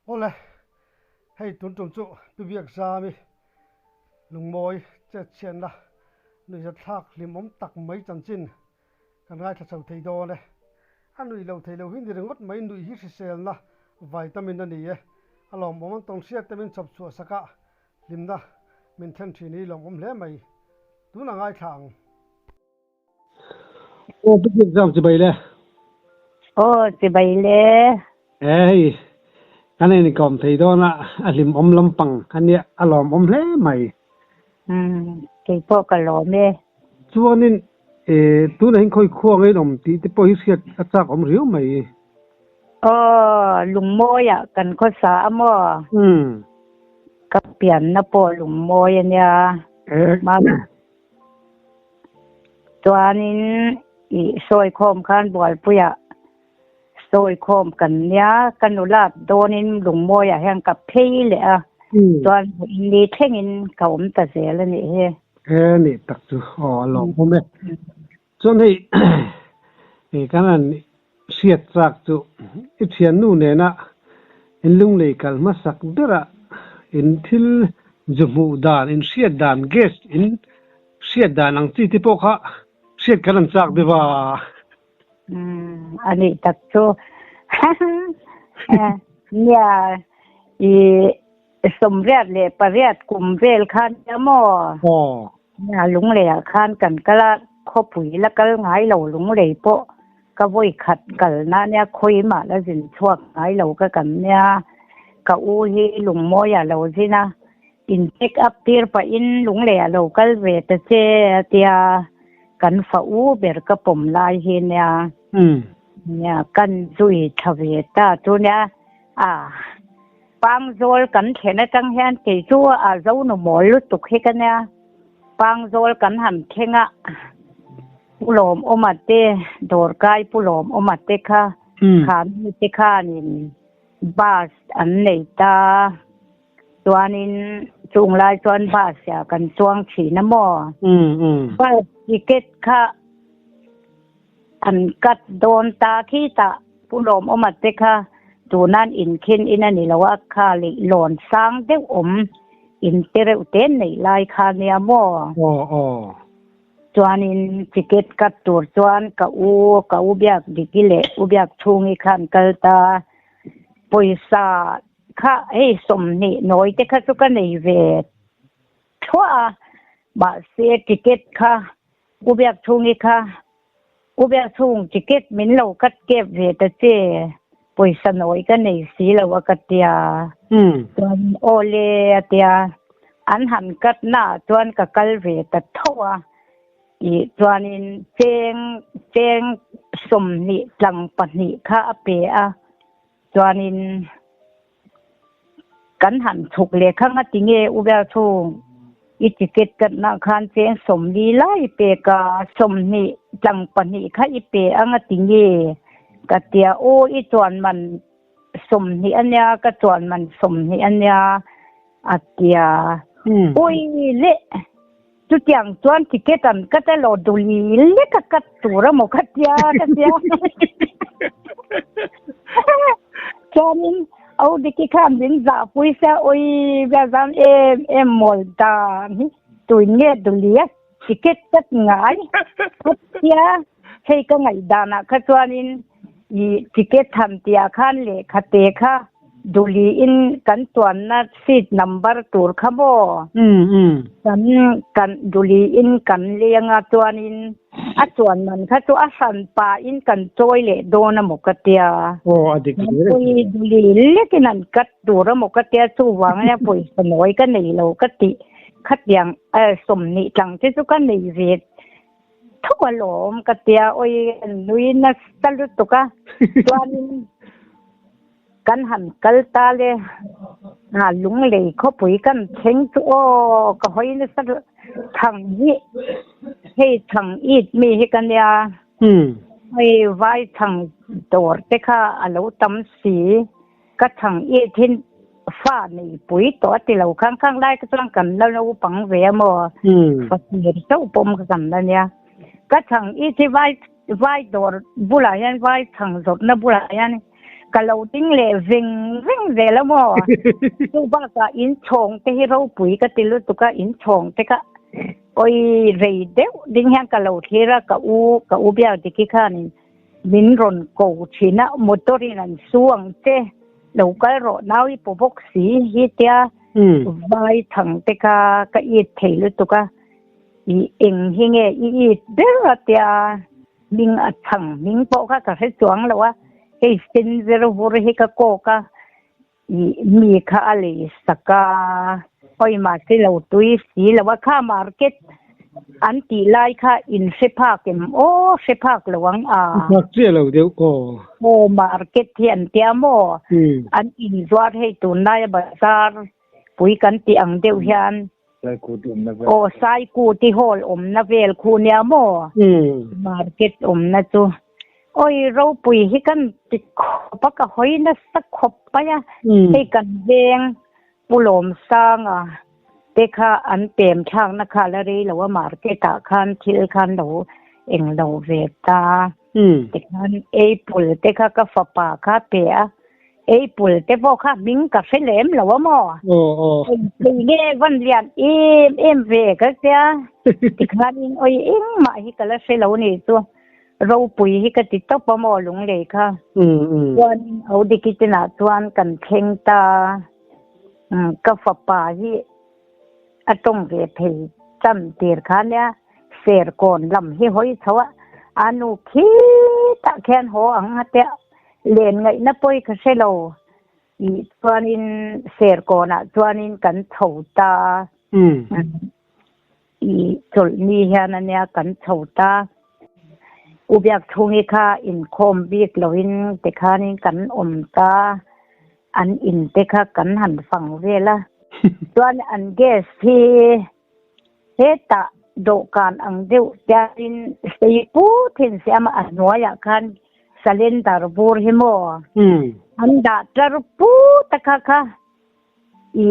Awle, hei tun tum chu Pi Biakzami lungmawi chet chhiatna nuihzatthlak hlimawm tak mai chanchin kan ngaithla chho thei dawn e. A nuih lo thei lo hi ni ringawt mai nuih hi hriselna vitamin a ni e. A lawmawm an tawng hriat te min chawp chhuah sak a, hlimna min thlen thin hi lawmawm hle mai. Tuna ngaithla ang. Aw pu Biakzam chibai le. Aw chibai le. E hei kan in kawm thei dawn a, a hlimawm lampang a nia, a lawmawm hle mai. Umm keipawh ka lawm e. Chuanin e tunah hian khawi khua ngei awm tih te pawh hi hriat a chak awm riau mai. Aw lungmawiah kan khawsa a maw? Umm. Ka pianna pawh lungmawi a nia. E. Chuanin i sawikhawm khan Bualpuiah sawikhawm kan nia, ka nulat dawnin Lungmawiah hian ka phei leh a, chuan ni thlengin ka awm ta zel a nih hi. He nih tak chu aw a lawmawm e. Chuan hei hei kan han hriat chak chu i thiannu nena in lunglei kal hmasak berah in thil zu hmuh dan, in hriat dan, gas in hriat dan ang chi te pawh kha hriat kan han chak deuh a. Umm a nih tak chu nia i sawmriat leh pariat kum vel khan nia maw? Aw. Nia lungleiah khan kan kal a, khawpui la kal ngai lo lunglei pawh ka vawi khat kalna nia khawimah la zin chhuak ngai lo ka kan nia. Ka u hi lungmawiah lo zin a, in check up tir pahin lungleiah lo kal ve ta che a tia kan fa u ber ka pawm lai hi nia. Nia kan zui tha ve ta chu nia a. Pangzawl kan thlen atang hian kei chu a zo nu mawl lutuk hi ka nia. Pangzawl kan han thleng a, Pu Lawmawma te, Dawrkai Pu Lawmawma te kha, kha mi te khanin bus an nei ta. Chuanin chung lai chuan bus ah kan chuang thin a maw? Bus ticket kha An cut dawn ta khi tah Pu Lawmawma te kha tunan inkhin in a ni lo a, kha leh lawn sang deuh awm in te reuh te neih lai kha nia maw? Aw aw. Chuanin ticket cut tur chuan ka u, ka u biak Diki leh u biak Chhungi khan kal ta, pawisa kha hei 20 nawi te kha chu ka nei ve thluah a, mahse ticket kha U Biakchhungi kha, U Biakchhung, ticket min lo cut kep ve ta che, pawisa nawi ka nei si lo a ka tia. Chuan aw le a tia, an han cut naah chuan ka kal ve ta tho a, ih chuanin cheng cheng 20 tlang pahnih kha a pe a, chuanin Kan han chhuk leh kha nga tinge U Bialchhung i ticket katna khan cheng 40 lai i pek a, 20 tlang pahnih kha i pe a nga tinge ka tia aw i chuan man 20 a nia ka chuan man 20 a nia a tia ui le chutiang chuan ticket an cut a lo duli lek a cut tur a maw ka tia ka tia chuanin au diki khan min zah pui sia ui bia zam em em mawl dan hi tuin nge duli a ticket cut ngai ka tia hei ka ngaih danah kha chuanin i ticket tham tihah khan lehkha te kha Duli in kan tuanna seat number tur kha maw? Kan kan Duli in kan leng a chuanin a chuan man kha chu a hran pah in kan chawi leh dawn a maw ka tia. Aw a dik hle reng. Pui Duli lekin an cut tur a maw ka tia chuvang ania pawisa nawi ka nei lo ka tih khatiang 20 tlang te chu ka nei ve tho alawm ka tia oi nui nasa lutuk a chuanin Kan han kal ta le, a lunglei khawpui kan thleng chu aw ka hawi nasa thang hi hei thang it mi hi ka nia hei vai thang dawr te kha a lo tam si ka thang it hi fa nei pui tawh a ti lo khang khang lai kha chuan kan la naupang ve a maw fa tir chauh pawm kha kan la nia ka thang it hi vai vai dawr bulah hian vai thang zawrhna bulah hian. Ka lo ding leh veng veng zel a maw? Chu bakah inchhawng te hi ropui ka ti lutuk a, inchhawng te kha awi rei deuh ding hian ka lo thlir a, ka u ka u biak Diki khanin min rawn ko thin a, motor in an su ang che, lo kal rawh nau i paw bawk si hi tia vai thang te kha ka it thei lutuk a, i eng hi nge i it ber a tia Hming a chhang hming pawh kha ka hre chuang lo a, hei sen ver vur hi ka kawk a, ih mi kha a lei sak a, hawi mahse lo tui si lo a, kha market an tih lai kha in hre phak em aw, hre phak lo ang a. Phak chiah lo deuh aw. Aw market hi an tia maw, an inzuar hei tunlaia bazar pui kan tih ang deuh hian Aw Saikuti hall awmna vel khu nia maw? Market awmna chu. Awi ropui hi kan ti khawp a, ka hawi nasa khawp mai a. Hei kan veng Pu Lawmsanga te kha an pem thlakna kha la rei lo a, market ah khan thil khan lo eng lo ve ta. Tikhan apple te kha ka fapa kha pe a, apple te pawh kha hming ka hre lem lo a maw? Engpui nge van lian em em ve ka tia, tikhanin awi engmah hi ka la hre lo ni chu ropui hi ka ti tawp a maw lunglei kha. Chuanin Audiki tinah chuan kan thleng ta, ka fapa hi a tawng ve thei chan tir kha nia Serkawn lam hi hawi chho a, a nu khitah khian haw ang a tia len ngaihna pawi ka hre lo tih chuanin Serkawnah chuanin kan chho ta i chawlhni hian a nia kan chho ta. U Biakchhungi kha inkhawm bik loin tikhanin kan awm ta. An in te kha kan han fang vel a, chuan an gas hi hetah dawhkan ang deuh tianin sei put hin siam a, a hnuaiah khan cylinder bur hi maw an dah tlar put a kha kha i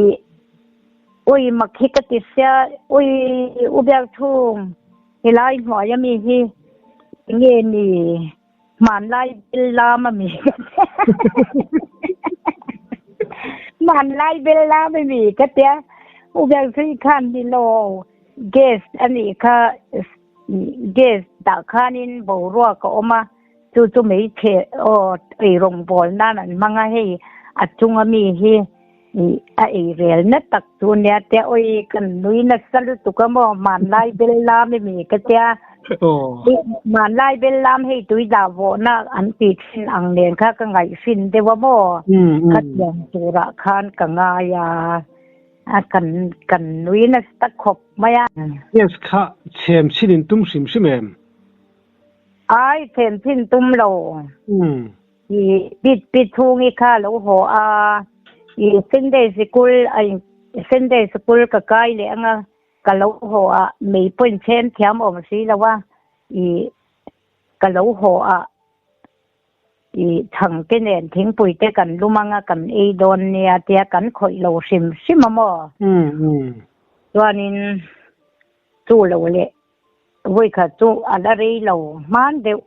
ui mak hi ka ti sia, ui u biak chhung helai hnuaia mi hi enge ni? Hmanlai bel lam a mi ka tia. Hmanlai bel lam a mi ka tia. U Biaksui khan ni lo gas a nih kha gas dah khanin boruak a awm a, chu chu hmeichhe aw eirawng bawl nan an hmang a, hei a chunga mi hi a eirel na tak chu nia tia awi kan nui nasa lutuk a maw hmanlai bel lam i mi ka tia hmanlai bel lam hei tui dah vawhna an tih thin ang nen kha ka ngaihfin deuh a maw khatiang turah khan ka ngai a kan kan nui nasa khawp mai a. Yes kha chhem chhin in tum hrim hrim em? Ai chhem chhin tum lo. I pit pit chhungi kha lo haw a, i Sunday sikul a Sunday sikul ka kai leh anga ka lo haw a, mei pawhin chhem thiam awm si lo a, i ka lo haw a, i chhang te nen thingpui te kan lum anga kan ei dawn nia tia kan khawih lo hrim hrim a maw? Chuanin chu lo leh Vawikhat chu a la rei lo hman deuh,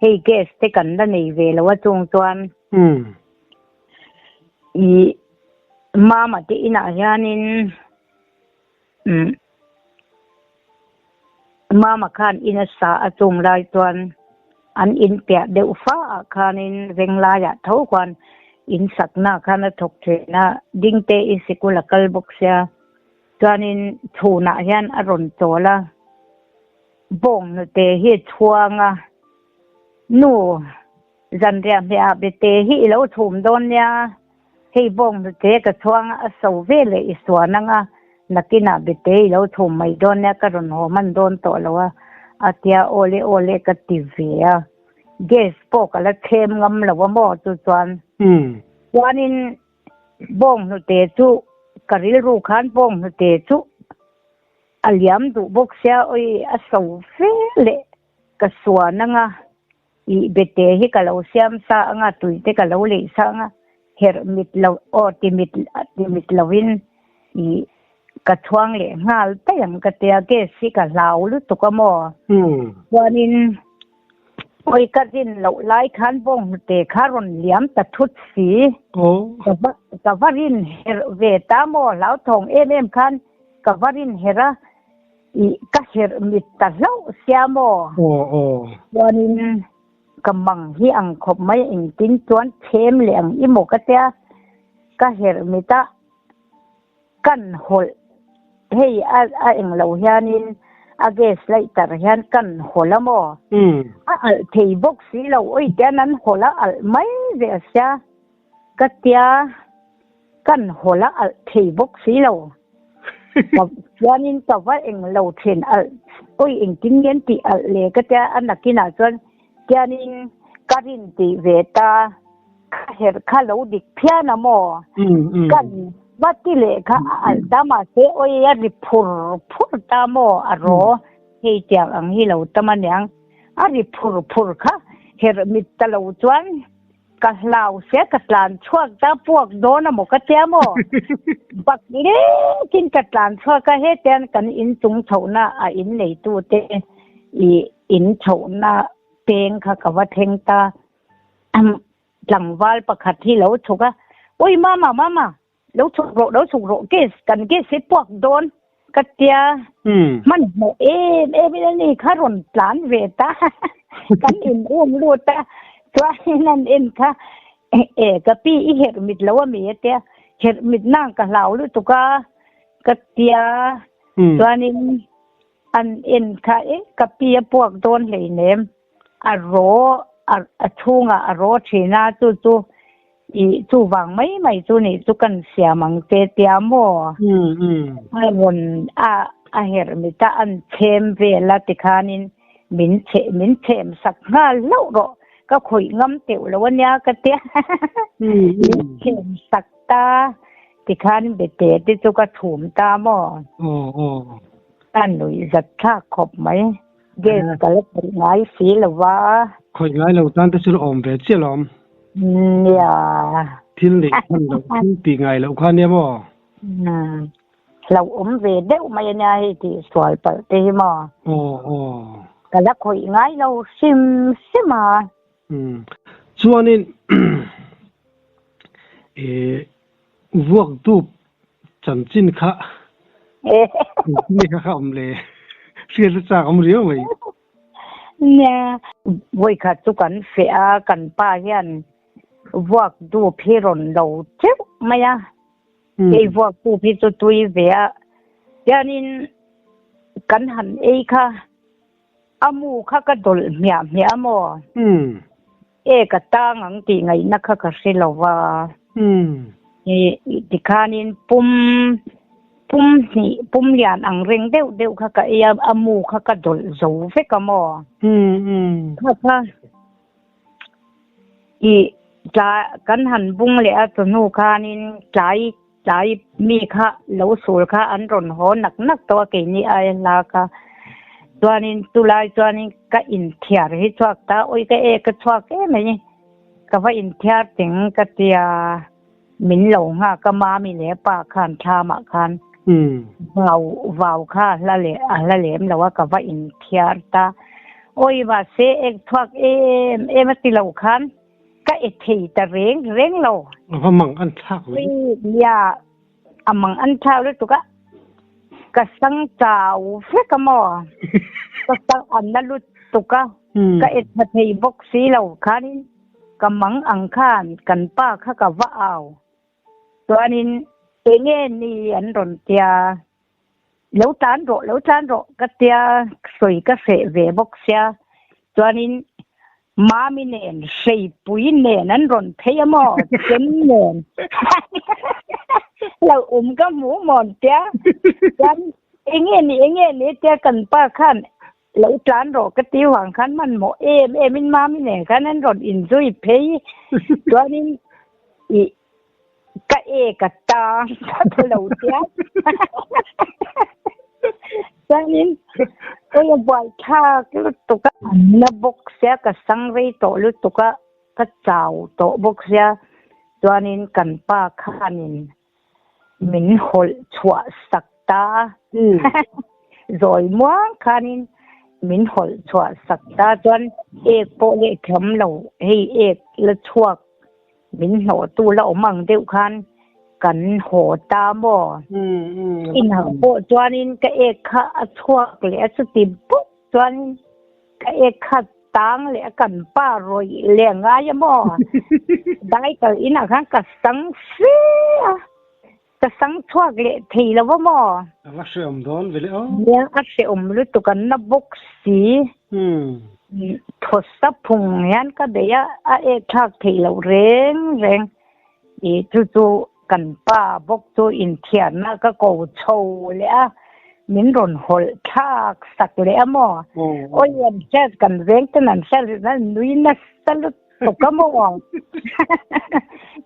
hei gas te kan la nei ve lo a chung chuan i mama te inah hianin umm mama khan in a sa a chung lai chuan an in piah deuh fa ah khanin venglaiah tho khuan in sakna khan a thawk thin a, dingte i sikul a kal bawk sia. Chuanin chhunah hian a rawn chawl a, bawng hnute hi a chhuang a, Nu, zanriah hmehah bete hi i lo chhum dawn nia, hei bawng hnute ka chhuang a, a so ve leh i suan ang a, nakinah bete i lo chhum mai dawn nia, ka rawn haw hman dawn tawh lo a, a tia, Awle awle ka ti ve a, gas pawh ka la chhem ngam lo a maw chu chuan. Chuanin Bawng hnute chu ka rilru khan bawng hnute chu a liam duh bawk sia awi a so fe leh ka suan anga ih bete hi ka lo siam sa anga tui te ka lo leih sa anga herh mit lo aw ti mit ti mit lovin ih ka chhuang leh nghal daih ang ka tia gas hi ka hlau lutuk a maw chuanin. Oi ka rin loh lai khan bawnghnute kha rawn liam ta thut si. Ka va ka va rin herh ve ta maw hlauthawng em em khan ka va rin herh a, ih ka herh mit ta hlauh sia maw. Chuanin ka mang hi ang khawp mai engtin chuan thlem leh ang i maw ka tia ka herh mit a. Kan hawlh hei a a englo hianin a gas lighter hian kan hawlh a maw? A alh thei bawk si lo ui tian an hawlh a alh mai zel sia ka tia kan hawlh a alh thei bawk si lo ka chuanin ka va englo then alh ui engtin nge an tih alh le ka tia a nakinah chuan tianin ka rin tih ve ta. Ka herh kha lo dik phian a maw? Kan va ti leh kha a alh ta mahse awi a ri phur phur ta maw a raw hei tiang ang hi lo tam aniang a ri phur phur kha herh mit ta lo chuan ka hlau sia ka tlan chhuak ta puak dawn a maw ka tia maw bak lekin ka tlan chhuak a hetian kan inchung chhohna a in neitu te i in chhohna peng kha ka va thleng ta. Tlangval pakhat hi lo chhuk a, Ui mama, mama, lo chhuk rawh, lo chhuk rawh, gas, kan gas hi puak dawn ka tia. Hmanhmawh em em in ani kha rawn tlan ve ta, kan in um lut a, chuanin an en kha, E ka pi i herh mit lo ami a tia, herh mit nang ka hlau lutuk a ka tia, chuanin an en kha e ka pi a puak dawn hleinem. A raw a chhungah a raw thin a, chu chu ih chuvang mai mai chu nih chu kan siam ang che tia maw? A rawn a a herh mit a, an chhem vel a tikhanin min chhe min chhem sak nghal hlauh rawh, ka khawih ngam teuh lo ania ka tia min chhem sak ta tikhan bete te chu ka chhum ta maw? A nuih zat thlak khawp mai. Gas ka la khawih ngai si lo va. Khawih ngai lo tan te chu awm ve chiah lawm. Nia. Thil neih hman loh thil tih ngai loh kha nia maw? Hlauh awm ve deuh mai ania hei tih sual palh te hi maw? Aw aw. Ka la khawih ngai lo hrim hrim a. Chuanin i vuak dup chanchin kha engtin nge kha awm le? Hriat a chak awm riau mai. Nia, vawikhat chu kan feh a, kan pa hian vuak dup hi rawn lo teuh mai a. Hei vuak dup hi chu tui ve a, tianin kan han ei kha A mu kha ka dawlh hmiah hmiah a maw? E, ka tang ang tih ngaihna kha ka hre lo va. I tikhanin pum, pum hnih, pum lian ang reng deuh deuh kha ka ei a, a mu kha ka dawlh zo vek a maw? Kha kha i tlai, kan han bung leh a chawhnu khanin tlai, tlai mi kha lo sul kha an rawn haw nak nak tawh a keini aia hla kha chuanin chulai chuanin ka inthiar hi chhuak ta awi ka e ka chhuak em mai ka va inthiar teng ka tia min lo nghak a mami leh pa khan thlamah khan vau vau kha a hla leh a hla lem lo a ka va inthiar ta awi mahse ek chhuak em em a ti lo khan Ka e thei ta reng reng lo. A mang an thlak ve. Nia, a mang an thlak lutuk a. Ka sang chau vek a maw. Ka sang an na lutuk a. Ka e tha thei bawk si lo khanin ka mang ang khan kan pa kha ka va au. Chuanin enge ni an rawn tia. Lo tlan rawh, lo tlan rawh ka tia sawi ka hreh ve bawk sia. Chuanin Mami nen, Hreipui nen an rawn phei a maw? Chem nen. Lo um ka hmu mawn tia. Chuan enge ni, enge ni tia kan pa khan lo tlan rawh ka ti vang khan hmanhmawh em em in Mami nen khan an rawn inzui phei. Chuanin ih Ka e ka tang ka tha lo tia. Chuanin oi a buai thlak lutuk a. An na bawk sia ka sang rei tawh lutuk a, ka chau tawh bawk sia. Chuanin kan pa khanin min hawlh chhuah sak ta a. Zawi muang khanin. min hawlh chhuah sak ta chuan ek pawh leh thiam lo hei ek la chhuak min hnawh tu la awm ang deuh khan kan haw ta maw? Inah pawh chuanin ka ek kha a chhuak leh a chuti bawk chuanin ka ek kha tang leh a kan pa rawih leh ngai a maw? Dai kal inah khan ka sang fe a. Ka sang chhuak leh thei lo a maw? A va hrehawm dawn ve le aw. Nia, a hrehawm lutuk an na bawk si. Thaw sa phung hian ka bei a, a ek thlak theih loh reng reng. I chu chu kan pa bawk chu inthiarna ka ko chho leh a, min rawn hawlh thlak sak leh a maw? Awi an hriat kan veng ten an hriat rih nan nui nasa lutuk. Ka maw?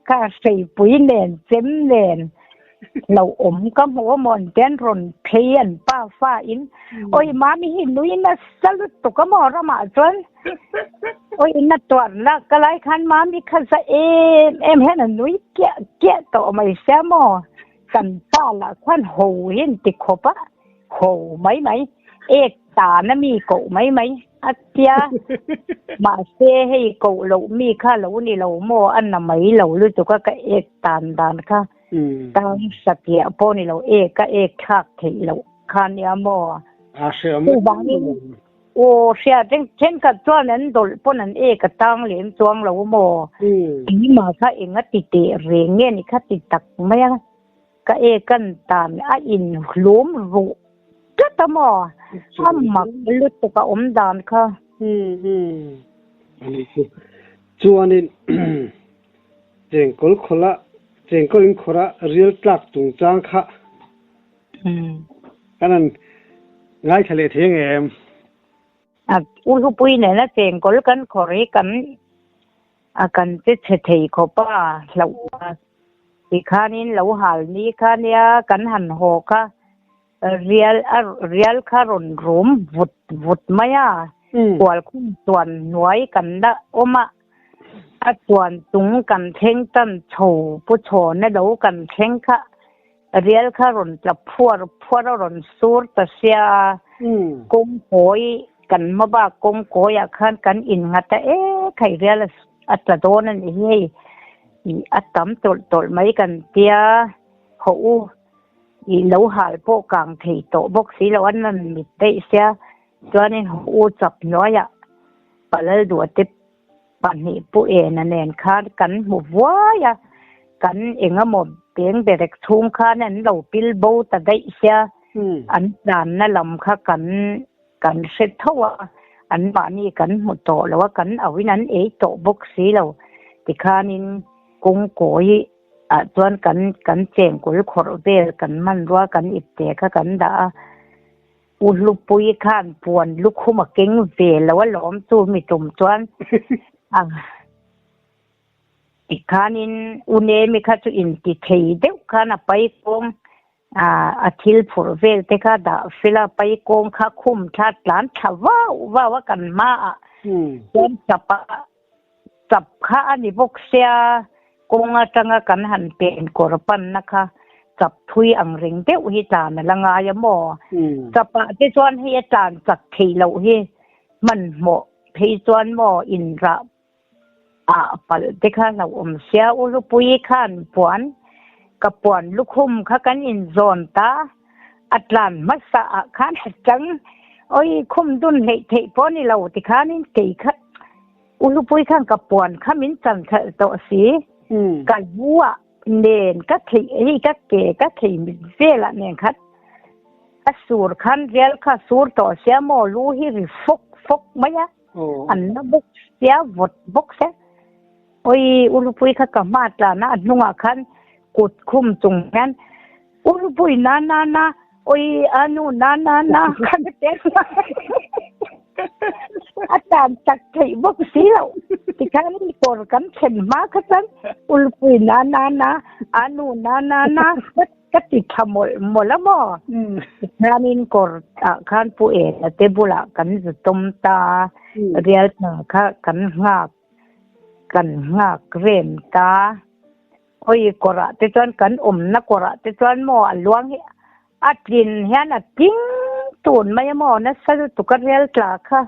Ka hreipui nen, chem nen, lo awm ka hmu a maw an ti an rawn phei an pa fa in, Awi mami hi nui nasa lutuk a maw ramah chuan awi na tuar la ka lai khan mami kha za em em hian a nui kiah kiah tawh mai sia maw, kan pa lah khan ho hi an ti khawp a, ho mai mai, ek tan a mi koh mai mai. A tia, mahse hei koh loh mi kha lo ni lo maw a na mai lo lutuk a ka ek tan dan kha tang satliah pawh ni lo ek a ek thlak theih loh kha nia maw. A hre awm Chuvangin aw hria thenkhat chuan an dawlh pawn an ek a tang lem chuang lo maw. Keimah kha eng a ti teh reng nge ni kha ti tak mai a. Ka e kan tan a in hlum ruh tlat a maw? A mak lutuk a awm dan kha. Umm ani chu. Chuanin chengkawl khawla chengkawl in khawra rial tlak chungchang kha kan han ngaithla leh thei ang em? A u hlupui nena chengkawl kan khawr hi kan a kan che chhe thei khawp a hlauh a tikhanin lo hal ni kha nia kan han haw kha rial a rial kha rawn rum vut vut mai a kual khum chuan hnuai kan la awm a a chuan chung kan thleng tan chho pu chhawna lo kan thleng kha Rial kha rawn tla phuar phuar a rawn sur ta sia a, kawngkawi kan hma bak kawngkawiah khan kan innghat a, e khai rial a tla dawn a nih hi hei ih a tam tawlh tawlh mai kan tia hawh u ih lo hal pawh kang thei tawh bawk si lo a nan mit daih sia chuanin hawh u chap hnuaiah Palal duahte Pahnih Pu Ena nen khan kan hmu vuai a, kan eng emaw beng berek chhung khan an lo pil bo ta daih sia, an tlanna lam kha kan kan hre tho a, anmahni kan hmu tawh lo a, kan auin an ei tawh bawk si lo, tikhanin kawngkawi ah chuan kan kan chengkawl khawrh vel kan hmanrua kan ipte kha kan dah a. U Hlupui khan puan lukhum a keng ve lo a lawm chu mi tum chuan a tikhanin U Nemi kha chu inti thei deuh khan a pai kawng a thil phurh vel te kha dah fel a pai kawng kha khum thla tlan thla vau vau a kan hmaah chuan chap a chap kha a ni bawk sia kawng atanga kan han pen kawr panna kha chap thui ang reng deuh hi tlan a la ngai a maw? Chapah te chuan hei a tlan chak theih loh hi hmanhmawh phei chuan maw inrah ah palh te kha hlauhawm sia u Lupuii khan puan ka puan lukhum kha kan inzawn ta a tlan hmasa ah khan a chang awi khum dun hleih theih pawh a ni lo tikhanin kei kha U Hlupui khan ka puan kha min chan khalh tawh si. Ka lu ah nen ka theih hei ka ke ka thei mit velah nen khat a sur khan rial kha sur tawh sia maw lu hi ri fawk fawk mai a an na bawk sia vawt bawk sia oi U Hlupui kha ka hma tlan a a hnungah khan kut khum chung hian U Hlupui na na na Oi anu na na na kha ka te a tan tak theih bawk si lo tikhan kawr kan thlen hma kha chuan ulpui na na na anu na na na ka ti tha mawlh mawlh a maw tikhanin kawr ah khan pu ena te bulah kan zu tawm ta rial hna kha kan nghak kan nghak rem ta. Hawi kawrah te chuan kan awmna kawrah te chuan maw a luang hi a tlin hian a tling tun mai a maw nasa lutuk a rial tla kha.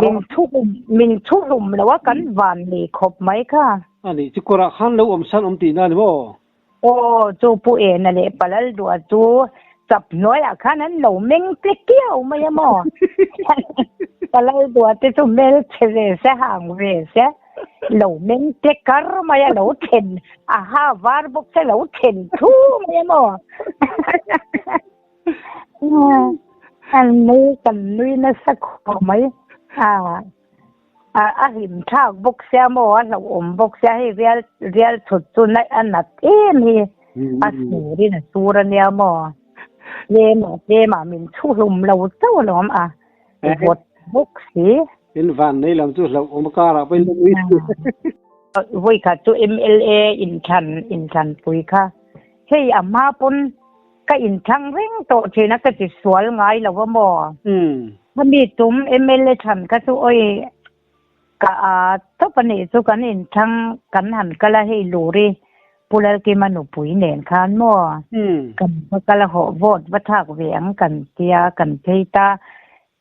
Min thu min thu hlum lo a kan van nei khawp mai kha. A nih chu kawrah khan lo awm san awm tihna a ni maw? Aw chu Pu Ena leh Palal duah chu chap hnuaiah khan an lo meng tle kiau mai a maw? Palal duah te chu hmel chhe ve se hang ve se lo meng tle kar mai a lo then a ha var bawk se lo then thu mai a maw? An nui kan nui nasa khawp mai a a hlim thlak bawk sia maw a hlauhawm bawk sia hei rial rial chhut chu naih a nat em hi a surin a sur a nia maw tlema tlema min chhu hlum lo chauh alawm a vawt bawk si. In van nei lam chu hlauhawm a karah pawhin la nui Vawikhat chu MLA inthlan inthlanpui kha hei a hma pawn Ka inthlang reng tawh thin a ka ti sual ngai lo a maw? Khami tum mla thlan kha chu awi ka a tawp a nih chu kan inthlang kan han kal a hei Luri Pu Lalkima nupui nen khan maw? Kan va kal a hawh vote va thlak ve ang kan tia kan phei ta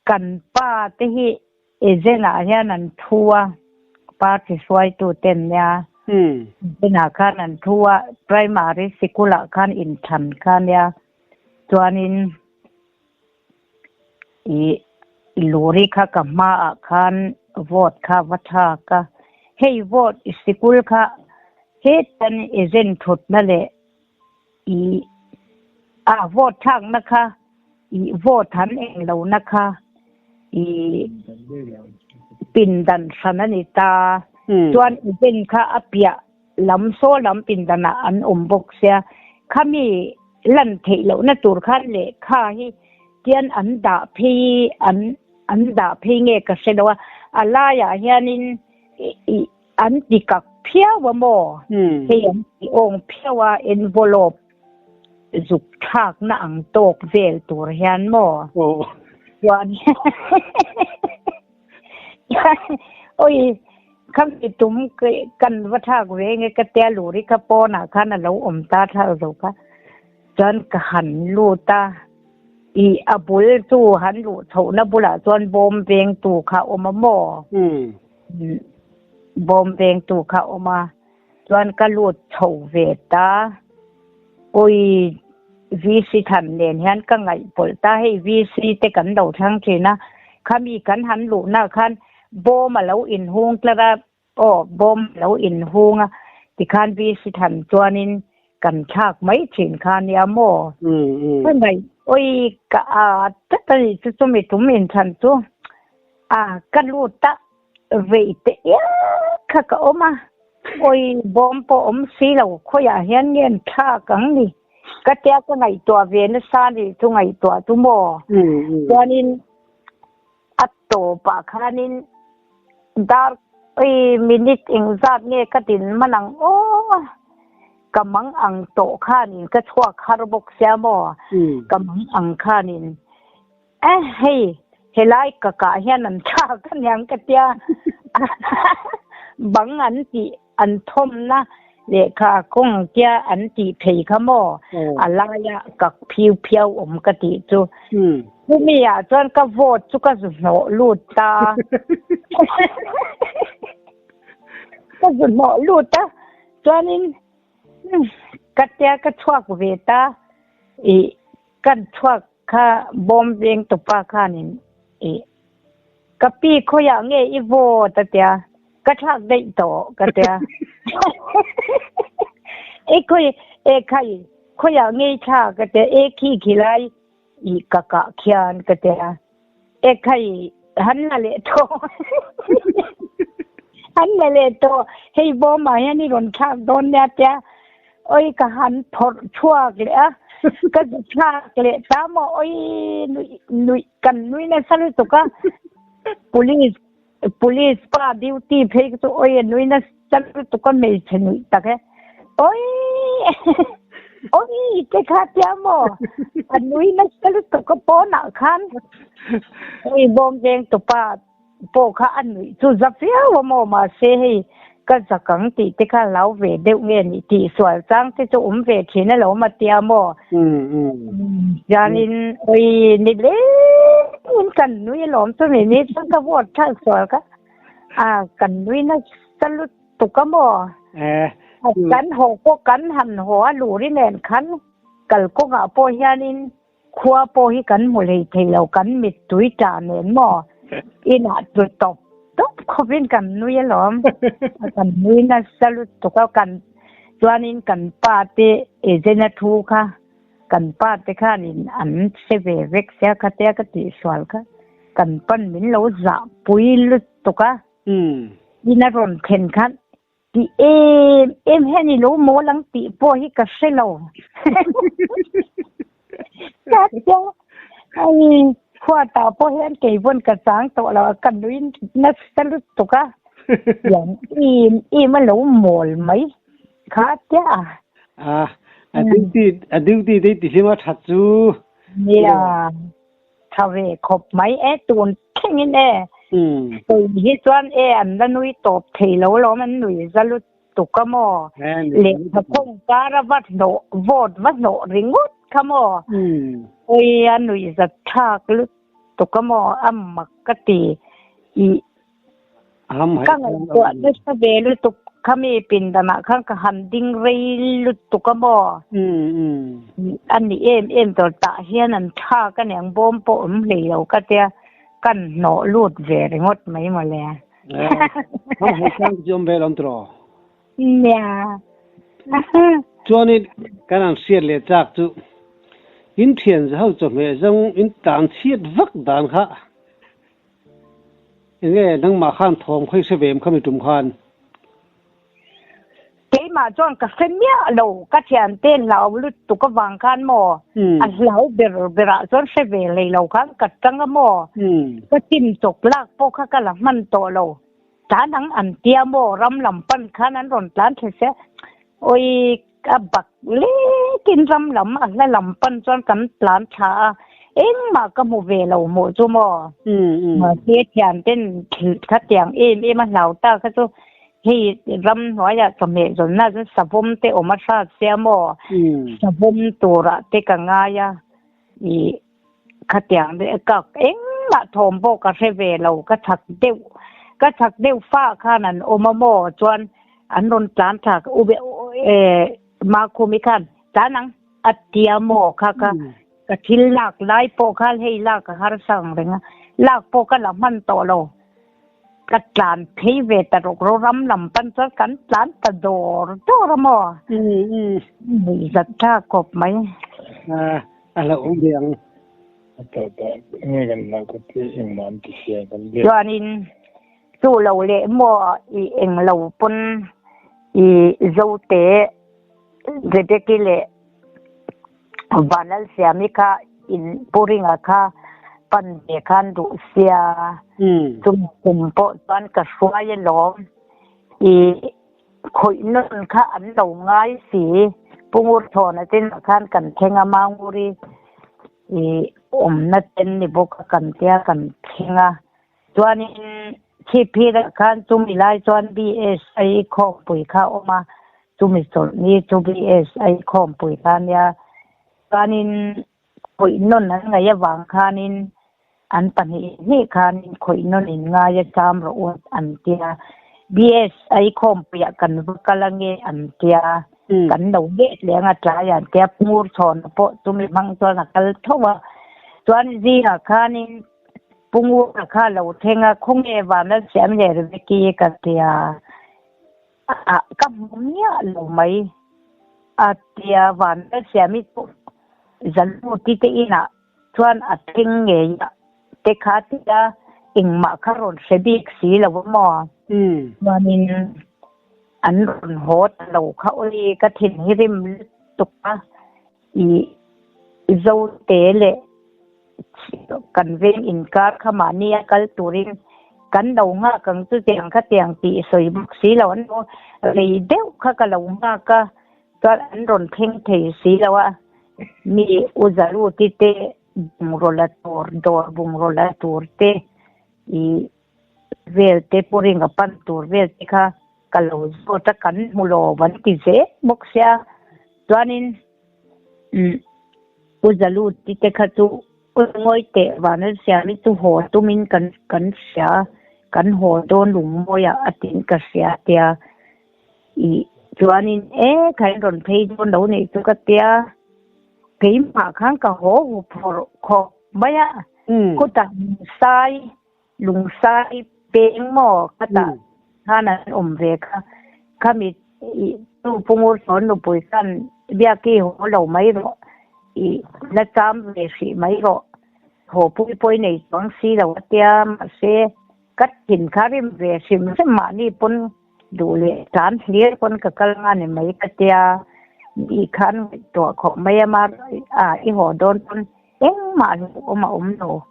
kan pa te hi Agent ah hian an thu a, party hruaitu ten nia. Agent ah khan an thu a, primary sikul ah khan inthlan kha nia. Chuanin ih luri kha ka hma ah khan vote kha va thlak a. Hei vote sikul kha hetan agent thutna leh ih a vote thlakna kha ih vote han eng lohna kha ih pindan hran a ni ta. Chuan event kha a piah lam saw lam pindanah an awm bawk sia. Khami lan theih lohna tur khan lehkha hi tian an dah phei an an dah phei nge ka hre lo a. A laiah hianin ih An ti kak phiau a maw? Hei an ti awng phiau a, envelope zuk thlakna ang tawk vel tur hian maw? Chuan oi khami tum kan va thlak ve nge ka tia luri kha pawnah khan a lo awm ta thlak zo kha. Chuan ka han lut a, i a bul chu han luh chhohna bulah chuan bawm vengtu kha a awm a maw? Bawm vengtu kha a awm a, chuan ka lut chho ve ta. Awi VC than nen hian ka ngaihpawlh ta, hei VC te kan lo thlang thin a, khami kan han luhna khan bawm a lo inhung tlat a, aw bawm a lo inhung a, tikhan VC than chuanin kan thlak mai thin kha nia maw? Ka ngaih, awi ka a tlat a ni chu chumi tum inthan chu. A ka lut a, vei te iak kha ka awm a, awi bawm pawh awm si lo, khawiah hian nge an thlak ang ni? Ka tia ka ngaihtuah ve nasa a nih chu ngaihtuah chu maw? Chuanin a tawpah khanin dar awi minute engzat nge ka din man ang aw, ka mang ang tawh khanin ka chhuak har bawk sia maw? Ka mang ang khanin Eh hei helai ka kah hian an thlak a niang ka tia bang an tih an thawmna lehkha kawng tia an tih phei kha maw a laia kak phiu phiau awm ka tih chu chumi ah chuan ka vote chu ka zu hnawh lut ta ka zu hnawh lut a chuanin ka tia ka chhuak ve ta ih Kan chhuak kha bawm veng tupa khanin ih ka pi khawiah nge i vote a tia, ka thlak daih tawh ka tia. E khawi e khai khawiah nge i thlak a tia, e khi khi lai ih ka kah khian ka tia, e khai han la leh tawh han la leh tawh hei bawmah hian i rawn thlak dawn nia tia. Oi ka han phawrh chhuak leh a, ka zu thlak leh ta maw oi nuih nuih kan nui nasa lutuk a, police police pa duty phei chu oi a nui nasa lutuk a hmeichhe nuih tak e, oi oi te kha tia maw a nui nasa lutuk a pawnah khan oi bawm veng tupa pawh kha a nuih chu za viau a maw mahse hei. Ka zak ang tih te kha hlau ve deuh nge nih tih sual chang te chu awm ve thin alawm a tia maw? Chuanin oi ni lengin kan nui alawm chumi ni chuan ka vote thlak sual kha a kan nui nasa lutuk a maw? Kan haw pawh kan han haw a luri nen khan kalkawngah pawh hianin Khua pawh hi kan hmu hlei thei lo, kan mittui tah nen maw? Inah tlu tawp tawp khawpin kan nui alawm. Kan nui nasa lutuk a, kan chuanin kan pa te agent a thu kha kan pa te khanin an hre ve vek sia khatia ka tihsual kha kan pan min lo zahpui lutuk a. In a rawn thlen khan Ti em em hian i lo mawl ang tih pawh hi ka hre lo. Ka tia ai khuatah pawh hian kei pawn ka chang tawh lo a, ka nui nasa lutuk a. Tiang em em a lo mawl mai kha tia a. A, a duty a duty te ti hlim a that chu. Nia. Tha ve khawp mai e, tun thlengin e. Kei hi chuan e an la nui tawp thei lo lawm an nui za lutuk a maw? Lehkha khawng kara va hnawh vote va hnawh ringawt kha maw? Oi a nui za thlak lutuk a maw a mak ka ti i Ka ngaihtuah nasa ve lutuk khami pindanah khan ka han ding rei lutuk a maw? A ni em em tawh tah hian an thlak a niang bawm pawh awm hlei lo ka tia kan hnawh lut ve ringawt mai mawle. Nia. Chuanin kan han hriat leh chak chu in thian ho chawhmeh zawng in tan chhiat vak dan kha Enge nangmah khan thawm khawi hre ve em kha mi tum khan? Keimah chuan ka hre miah lo, ka thiante hlau lutuk avang khan maw, a hlau ber berah chuan hre ve hlei lo khan ka tang a maw, ka chim chawk lak pawh kha ka la hman tawh lo, tlan ang an tia maw, ram lam pan khan an rawn tlan thei se, awi A bak lekin ram lam a hla lam pan chuan kan tlan thla a, engmah ka hmu ve lo hmuh chu maw? Mahse thianten khatiang em em a hlau ta kha chu hei ram hnuaiah chawhmeh zawnna chuan savawm te awm a hrat sia maw? Savawm turah te ka ngai a, ih khatiang ka engmah thawm pawh ka hre ve lo, ka chak deuh ka chak deuh fa khan an awm a maw chuan an rawn tlan thla u be eh Makhumi khan tlan ang a tia maw kha ka ka thil lak lai pawh khan hei lak a harsa ang reng a lak pawh ka la hman tawh lo ka tlan phei ve ta rawk ro ram lam pan chuan kan tlan ta dawr dawr a maw nuihzat thlak khawp mai. A hlauh awm ve ang. Chuanin chu lo leh maw i englo pawn i Zote Rebecca leh Vanlalsiami kha in Pu Ringa kha pan ve khan duh sia chumi kum pawh chuan ka hruai alawm i Khawih nawn kha an lo ngai si. Pu Ngurthawna ten ah khan kan thleng a, Manguri i awmna ten ni bawk a kan tia kan thleng a. Chuanin Chhipphir ah khan chumi lai chuan BSI khawmpui kha a awm a, chumi chawlhni chu BSI khawmpui kha a nia. Chuanin khawih nawn an ngaih avang khanin an pahnih hnih khanin khawih nawn in ngai a cham rawh u an tia. BSI khawmpuiah kan va kal ange an tia. Kan lo let leh anga tlai an tia. Ngur chhawna pawh chumi hmang chuan a kal tho a. Chuan zingah khanin Pu Ngura kha a lo thleng a, khawnge Vanlalsiam leh Rebecca ka tia. Ah ka hmu miah lo mai a tia Vanlalsiami chu Zaluti te inah chuan a thleng ngei a te kha tia engmah kha rawn hre bik si lo a maw? Chuanin an rawn haw ta lo kha awi ka thin hi rim lutuk a i Zote leh Kan veng inkar kha mahni a kal turin kan lo nghak ang chu tiang kha tiang tih sawi bawk si lo an lo rei deuh kha ka lo nghak a chuan an rawn thleng thei si lo a mi u Zaruti te bungraw la tur dawr bungraw la tur te ih vel te pawh ring a pan tur vel te kha. Ka lo zawt a, kan hmu lo an ti zel bawk sia. Chuanin umm Pu Zaluti te kha chu U Ngawi teh Vanlalsiami chu haw tumin kan kan hria a, kan haw dawn lungmawiah a tiin ka hria a tia. Ih chuanin e khain rawn phei dawn lo nih chu ka tia. Keimah khan ka haw hup phawrh khawp mai a, khutah Sai Lungsai peng maw ka tah khan an awm ve kha. Khami tu Pu Ngursawn nupui khan Biaki haw lo mai rawh i la cham ve hrih mai rawh haw pui pawi nei chuang si lo a tia mahse ka thin kha rim ve hrim hrim mahni pawn duh leh tlan hlir pawn ka kal nga ni mai ka tia i khan ngaihtuah khawp mai a mar a i haw dawn pawn engmah hlauhawm a awm lo.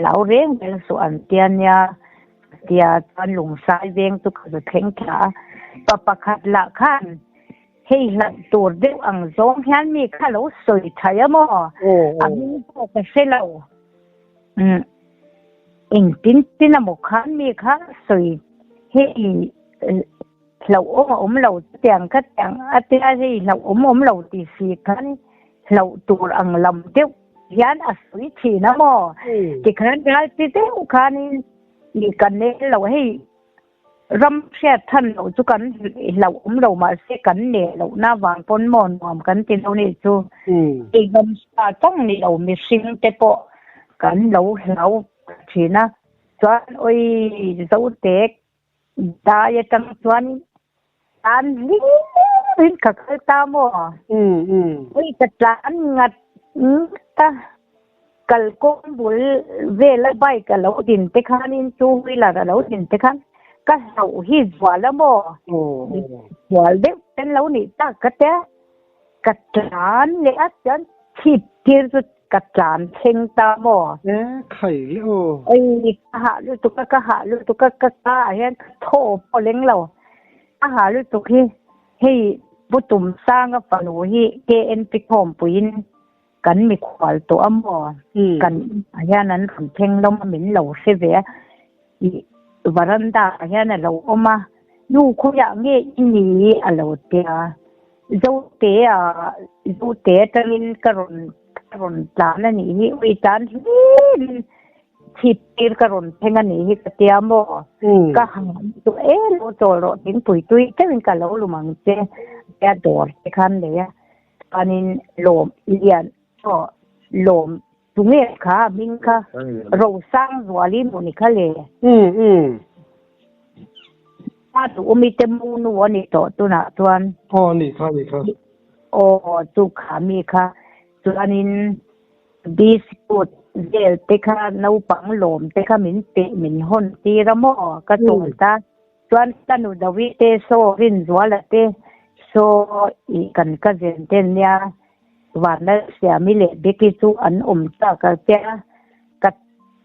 Lau reng reng suh an tia nia tia chuan lungsai veng chu ka zu thleng thla a, pa pakhat lah khan hei hlauh tur deuh ang zawng hian mi kha lo sawi thai a maw a hming pawh ka hre lo engtin tin emaw khan mi kha sawi hei hlauhawm a awm lo chutiang kha tiang a tia hei hlauhawm awm lo tih si khan hlauh tur ang lam deuh hian a sawi thin a maw? Tikhan ral chi deuh khanin i kan nel lo hei ram hriat than loh chu kan hlauh awm lo mahse kan neh lohna vang pawn maw nuam kan ti lo nih chu hei ram sa chang ni lo mihring te pawh kan lo hlau thin a chuan awi zote Dai atang chuan tlan hlirin ka kal ta maw? Ui ka tlan ngat ngat a, kalkawng bul vela bike a lo din te khanin two wheeler a lo din te khan ka hlauh hi zual a maw? Zual deuh ten lo nih tak ka tia. Ka tlan leh a chuan chhip tir chu ka tlan thleng ta maw? E khai le aw. Ei ka hah lutuk a ka hah lutuk a ka ka ah hian ka thaw pawh leng lo. Ka hah lutuk hi hei Pu Tumsanga fanu hi KNP khawmpuiin kan mikhual tawh a maw? Kan inah hian an rawn thleng lawm a min lo hre ve a. Ih varanda ah hian a lo awm a nu khawiah nge i ni a lo tia. Zote a Zote atangin ka rawn ka rawn tlan a nih hi ui tlan hlirin chhip tir ka rawn thleng a nih hi ka tia maw ka hang chu e lo chawl rawh thingpui tui teuhin ka lo lum ang che tia dawr te khan nei a chuanin lawm lian aw lawm tunge kha hming kha Rosangzuali maw ni kha le. A duhawmi te mu nu a ni tawh tunah chuan. Aw a nih kha a nih kha. Aw chu kha mi kha chuanin biscuit vel te kha naupang lawm te kha min pe min hawn tir a maw ka chawl ta chuan ka nu Dawi te saw Rinzuala te saw ih kan cousin te nia Vanlalsiami leh Becky chu an awm tak a tia ka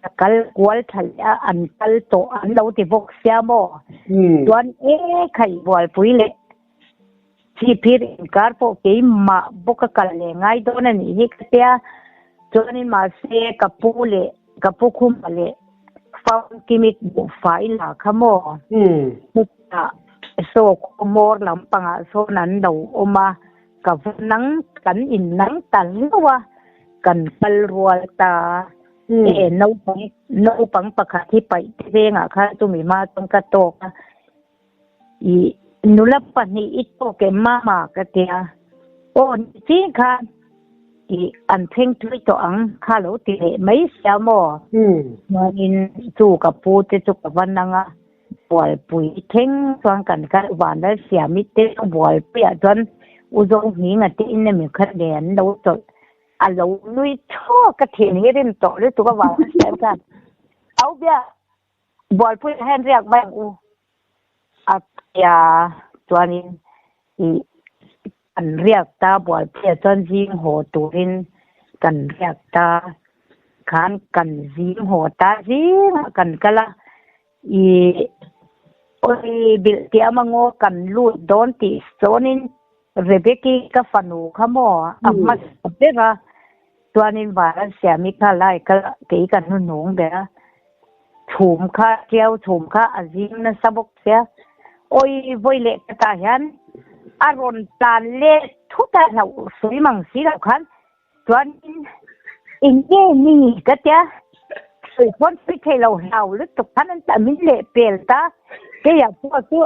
ka kal kual tha leh a, an kal tawh an lo ti bawk sia maw? Chuan e khaih bualpui leh chhipphir inkar pawh keimah bawk a kal leh ngai dawn a nih hi ka tia. Chuanin mahse ka pu leh ka pu khuma leh Famkimik buhfai la kha maw? Chutah saw khawmawr lampangah sawn an lo awm a. Ka va nang kan in nang ta hlauh a, kan kal rual ta. E naupang naupang pakhat hi paih te vengah khan chumi hma chuan ka tawk a, i nula pahnih i tawk em mama ka ti a, aw ni ching khan i an thleng thui tawh ang kha lo ti leh mai sia maw? Chuanin chu ka pu te chu ka va nang a. Bualpui thleng chuan kan kal Vanlalsiami te chu Bualpuiah chuan U Zohminga te in emaw kha nen an lo chawlh a lo nui chhuak a thin hi rim tawh lutuk a Vanlalsiami khan Au bia Bualpuiah hian riak mai ang u a tia chuanin ih kan riak ta Bualpuiah chuan zing haw turin kan riak ta khan kan zing haw ta zingah kan kal a. I awi bilh tih a mangaw kan lut dawn tih sawnin Rebecca ka fanu kha maw a hmasa ber a, chuanin Vanlalsiami kha lai ka kei ka hnuhnung ber a, chhum kha tiau chhum kha a zing nasa bawk sia. Oi vawi leh ka tah hian a rawn tlan leh thut a hlauh sawi mang si loh khan chuanin eng nge ni ka tia sawi pawn sawi thei lo hlau lutuk khan an tah min leh pel ta keiah pawh chu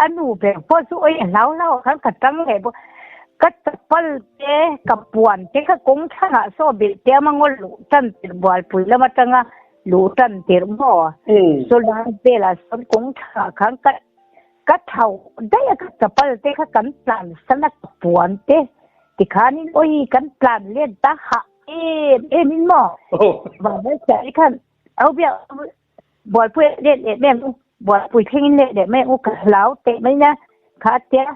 a nu ber pawh chu oi a hlau hlau ah khan ka tang leh bawk ka chapal te ka puan te kha kawng thlangah saw bilh te a mangaw luh tan tirh bualpui lam atanga luh tan tirh maw saw lai velah sawn kawng thlangah khan ka ka tho daih a ka chapal te kha kan tlan san a ka puan te tikhanin awi kan tlan let ta hah em em in maw vanlalsiali khan au biak bualpui a let leh mai ang u bualpui thlengin let leh mai ang u ka hlau teh mai nia kha tia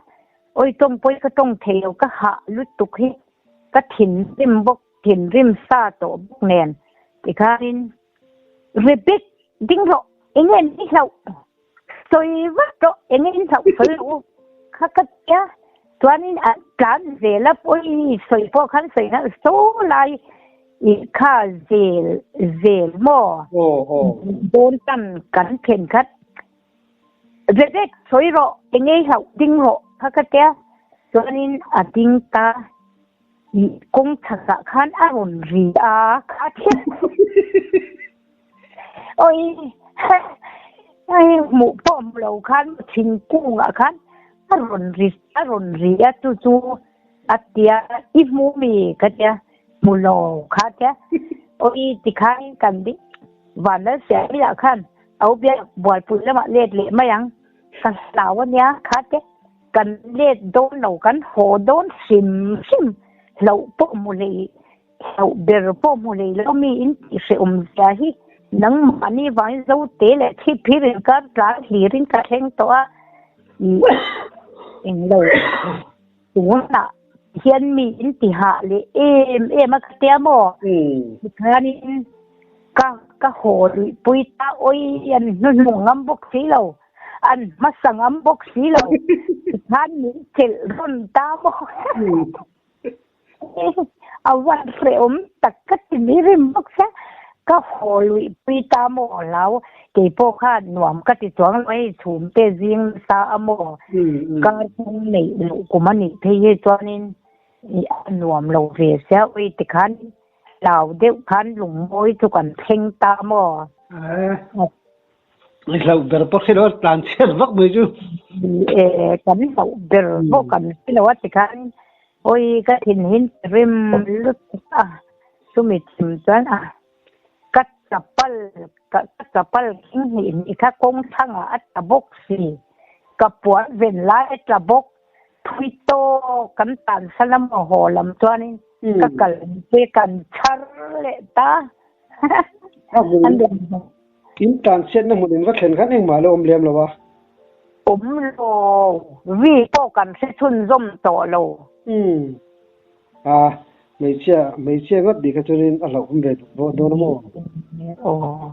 awi tawng pawhin ka tawng thei lo ka hah lutuk hi ka thinrim bawk thinrim sa tawh bawk nen tikhanin Rebek ding rawh enge ni hlauh sawi vak rawh enge in hlauh sawi rawh u kha ka tia chuanin an tlan zel a pawi sawi pawh khan sawi na so lai i kha zel zel maw dawn tan kan then khat Rebek sawi rawh enge i hlauh ding rawh kha ka tia chuanin a ding ta Kawng chhakah khan a rawn ri a, kha thil Oi hei hmuh pawh hmu lo khan thingkungah khan a rawn ri a rawn ri a chu chu a tia i hmu mi ka tia hmu lo kha tia oi tikhan kan ding Vanlalsiamila khan au biak bualpui lamah let leh mai ang ka hlau ania kha tia. Kan let dawn lo, kan haw dawn hrim hrim hlauh pawh hmu hlei, hlauh ber pawh hmu hlei lo mi in tih hrehawm zia hi nangmahni vangin Zote leh Chhipphir inkar tlan hlirin ka thleng tawh a, ih englo tunah hian mi in ti hah leh em em a ka tia maw? Tikhanin ka ka haw luihpui ta awi an hnuhnung ngam bawk si lo. An hmasa ngam bawk si lo. Tikhan min chelh rawn ta maw? A van hrehawm tak ka ti mi rim bawk sia. Ka haw luihpui ta maw hlau. Keipawh kha nuam ka ti chuang lo hei chhumte zing nasa a maw? Kar kawng neih loh kum a nih phei hi chuanin a nuam lo ve sia. Ui tikhan hlau deuh khan lungmawi chu kan thleng ta maw? I hlauh ber pawh hre lo a tlan chhiat vak mai chu. E kan hlauh ber pawh kan hre lo a tikhan awi ka thin hin rim lutuk a chumi thim chuan a ka chapal ka chapal khing hnih hnih kha kawng thlangah a tla bawk si ka puan ven lai a tla bawk thui tawk kan tan san a maw haw lam chuanin ka kal te kan chhar leh ta an In tlanchhiatna hmun in va thlen khan engmah la awm lem lo a. Awm lo, ri pawh kan hre chhunzawm tawh lo. Umm. A, hmeichhia, hmeichhia ngawt nih kha chuanin a hlauhawm ve duh dawn dawn a maw? Aw.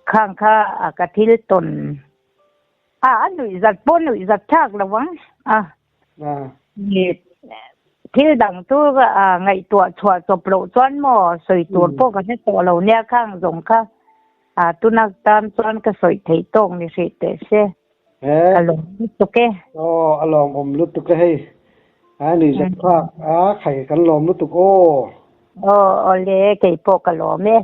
Khang kha ka thil tawn. A, a nuihzat pawh nuihzat thlak lo ang. A. Thil dang chu ngaihtuah chhuah chawp loh chuan maw sawi tur pawh ka hre tawh lo nia khang zawng kha tunak tan chuan ka sawi theih tawk ni hrih teh se ka lawm lutuk e. Aw a lawmawm lutuk e hei a ni zet phak a khai kan lawm lutuk aw. Aw awle keipawh ka lawm e.